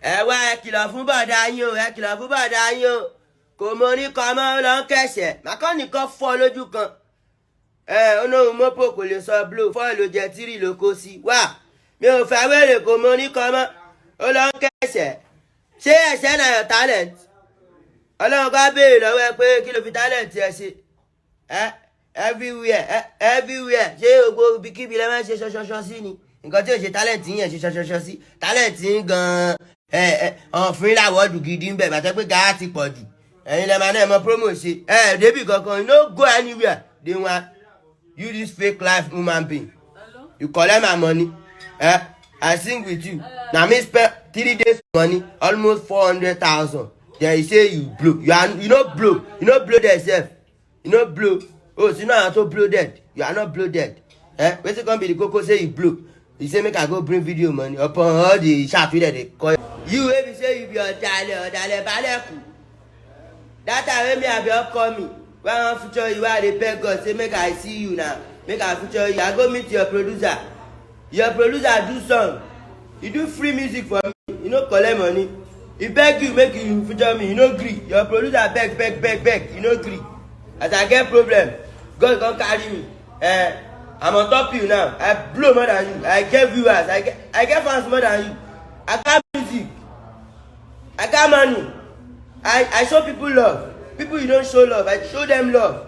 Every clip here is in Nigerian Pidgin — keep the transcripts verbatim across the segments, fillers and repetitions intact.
Ẹ wá, ẹ kìlọ̀ fún bọ̀dá yín o, ẹ kìlọ̀ fún bọ̀dá yín o. Kò mọ orí kan mọ́, ó lọ ń kẹ̀ṣẹ̀. Màkà nìkan fọ́ lójú kan. Ẹ, ó lóun mọ́pò kò lè sọ blow, fọ́ ló jẹ tírì ló kó sí. Wá, mi ò fẹ́ wèrè, kò mọ orí kan mọ́, ó lọ ń kẹ̀ṣẹ̀. Ṣé ẹ̀ṣẹ̀ na your talent? Ọlọ́run ká béèrè lọ́wọ́ ẹ pé kí ló fi talent ẹ ṣe? Ẹ, everywhere, ẹ, everywhere. Ṣé gbogbo ibikíbi lẹ máa ń ṣe ṣọṣọṣọ sí ni? Nǹkan tí ò ṣe talent yín yẹn ṣe ṣọṣọṣọ sí. Talent yín gan-an, ẹ, ẹ, ọ̀n fún yín láwọ́dù gidi ń bẹ̀, bàtẹ́ pé gàá ti pọ̀ jù. Ẹ̀yin lẹ máa náà mọ promo ṣe. Ẹ, débì kankan, you no go anywhere. They want you, this fake life human being. You collect my money. Eh? I sing with you. Now me spend three days money, almost four hundred thousand. Then you say you blow. You are, you no blow. You no blow yourself. You no blow. Oh, so you know how to blow dead. You are not blow dead. Eh? Wetin come be the koko say you blow? You say make I go bring video money upon all the shots wey dem dey call. You wey be say you be ọ̀dàlẹ̀, ọ̀dàlẹ̀ balẹ̀kù. That time wey me I be upcoming, wey I wan feature you, wey I dey beg God say make I see you now, make I feature you. I go meet your producer. Your producer do song. He do free music for me. He no collect money. He beg you make you feature me. You no gree. Your producer beg, beg, beg, beg. You no gree. As I get problem, God come carry me. Eh, I'm on top you now. I blow more than you. I get viewers. I get, I get fans more than you. I got music. I got money. I, I show people love. People you don't show love, I show them love.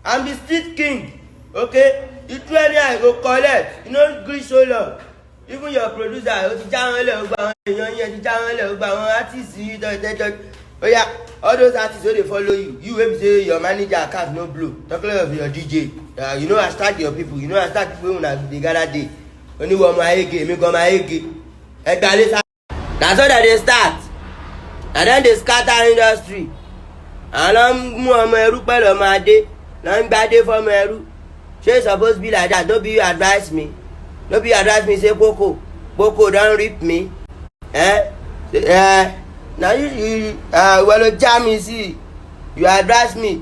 I'm the street king. Okay? You do any, I go collect. You no gree show love. Even your producer, ó ti já wọn lẹ̀, ó gba àwọn èèyàn yẹn ti já wọn lẹ̀, ó gba àwọn artist yìí tó tẹ́jọ́. Ó yá, all those artists wey dey follow you, you wey be say your manager account no blow. Talk less of your D J. Uh, you know, I start your people. You know, I start people wey una dey gather dey. Oníwọ̀ ọmọ ayége, èmi gan ọmọ ayége. Ẹ gba lé sá. Na so dem dey start. Na dem dey scatter industry. Àwọn ló ń mú ọmọ ẹrú pẹ̀lú ọmọ adé. Ló ń gbadé fọmọ ẹrú. Ṣé e suppose be like that? No be you advise me. No be you advise me say koko, koko don rip me. Eh? Eh? Na you, you, uh, ìwọ ló já mi sí. You advise me.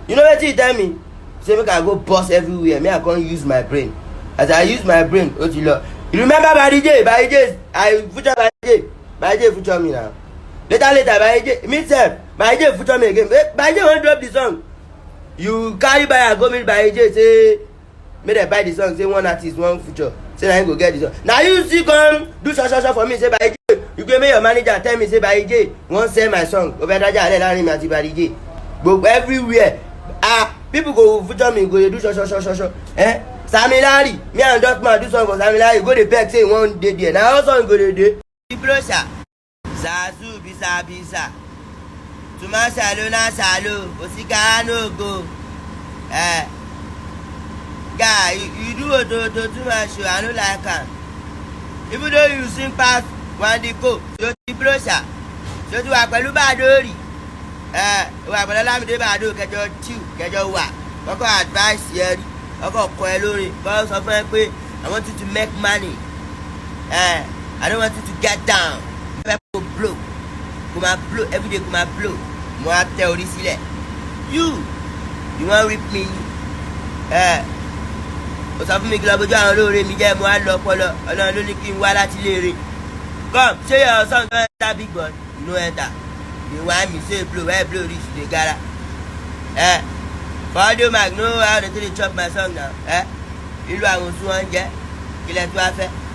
You know wetin you tell me? Say make I go boss everywhere. Me, I come use my brain. As I use my brain, ó ti lọ. You remember Barry J? Barry J, I feature Barry J. Barry J feature me now. Later, later, Barry J, me sef, Barry J feature me again. Eh, Barry J wan drop the song. You carry buyer go meet Barry J, say make dem buy the song, say one artist, one feature. Say na him go get the song. Na you still come do shosho for me, say Barry J. You go make your manager tell me say Barry J wan sell my song. Obadaja alẹ́ láàrin mi àti Barry J. Gbogbo everywhere. Ah, people go feature me, go dey do shosho. Eh? Sammy Larry, me and Dutchman do song for Sammy Larry. Go dey beg say he wan dey there. Na all song go dey dey. Zazu bisa bisa. Tuma salo na salo. Osika no go. Eh. Guy, you, you do ototo too much o. I no like am. Even though you sing pass Wandiko, so ti blow sha. So ti wà pẹ̀lú Badori. Eh, wà pẹ̀lú Olamide Bado, kẹjọ chill, kẹjọ wà. Kọ́kọ́ advice yẹn rí. Kọ́kọ́ kọ ẹ lórí. Kọ́ sọ fún ẹ pé, "I want you to make money. Eh, I don't want you to get down." Mo fẹ́ kó blow. Kó máa blow, everyday kó máa blow. Mo á tẹ orí sílẹ̀. You, you wan rip me? Eh, o sọ fún mi kí lọ bójú àwọn olóore mi jẹ́, mo á lọ ọpọlọ. Ọlọ́run ló ní kí n wá láti léèrè. Come, ṣé your song don enter big boy? You no enter. You dey whine me, say blow, where blow reach, you dey gara. Eh, for audio mark, no how dem take dey chop my song now. Eh, ìlú àwọn oṣù wọn jẹ́, kí lẹ tún wá fẹ́?